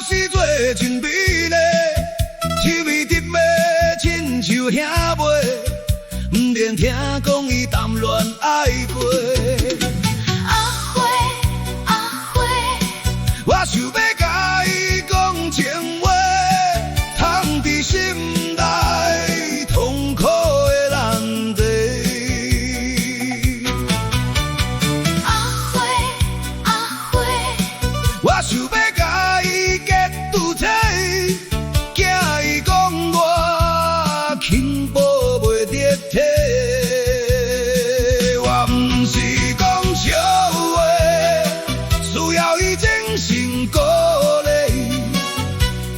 是做真美麗，氣味特別親像兄妹，毋免聽講伊談戀愛過。阿花阿花，我想欲共伊講情話，藏佇心內痛苦的難題。阿花阿花，我想欲共伊結拄體，驚伊講我輕薄袂得體。我毋是講笑話，需要伊精神鼓勵。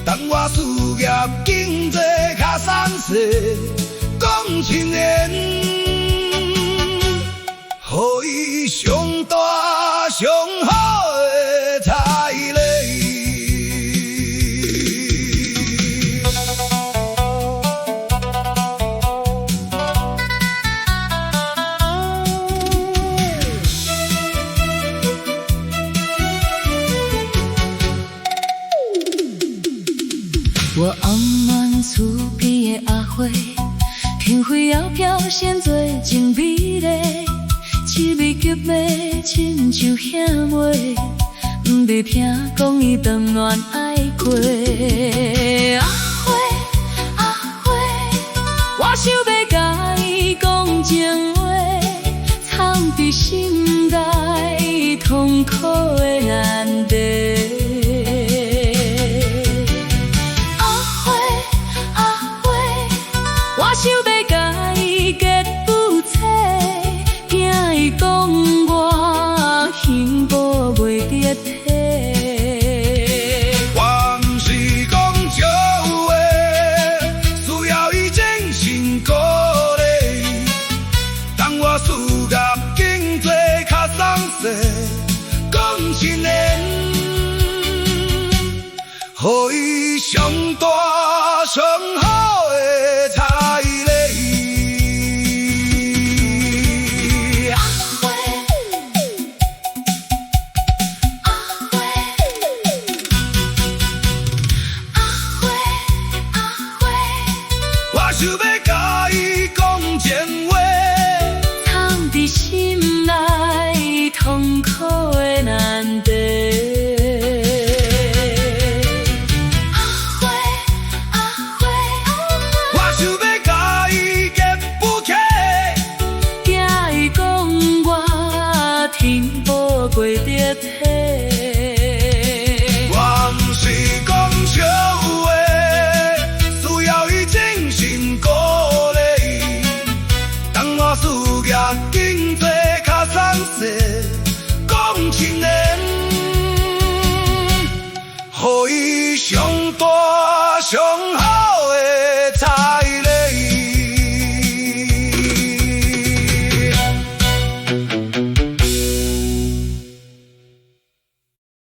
等我事業經濟較鬆勢，講情緣，予伊上大上好的彩禮。我翁滿厝邊的阿花，嬪妃窈窕善做真美麗，氣味極美，親像兄妹，毋必聽講伊談戀愛過。阿花阿花，我想欲共伊講情話，藏佇心內痛苦的難題。阿花阿花，我想欲共伊結夫妻，驚伊講我輕薄袂得體。我毋是講笑話，需要伊精神鼓勵。等我事業經濟較鬆勢，講情緣，予伊上大上好的彩禮。阿花阿花阿花阿花，我想欲共伊講情話，藏佇心內痛苦的難題。阿花阿花，我想欲共伊結夫妻，驚伊講我輕薄袂得體。我毋是講笑話，需要伊精神鼓勵。等我事業經濟較鬆勢，講情緣，予伊上大上好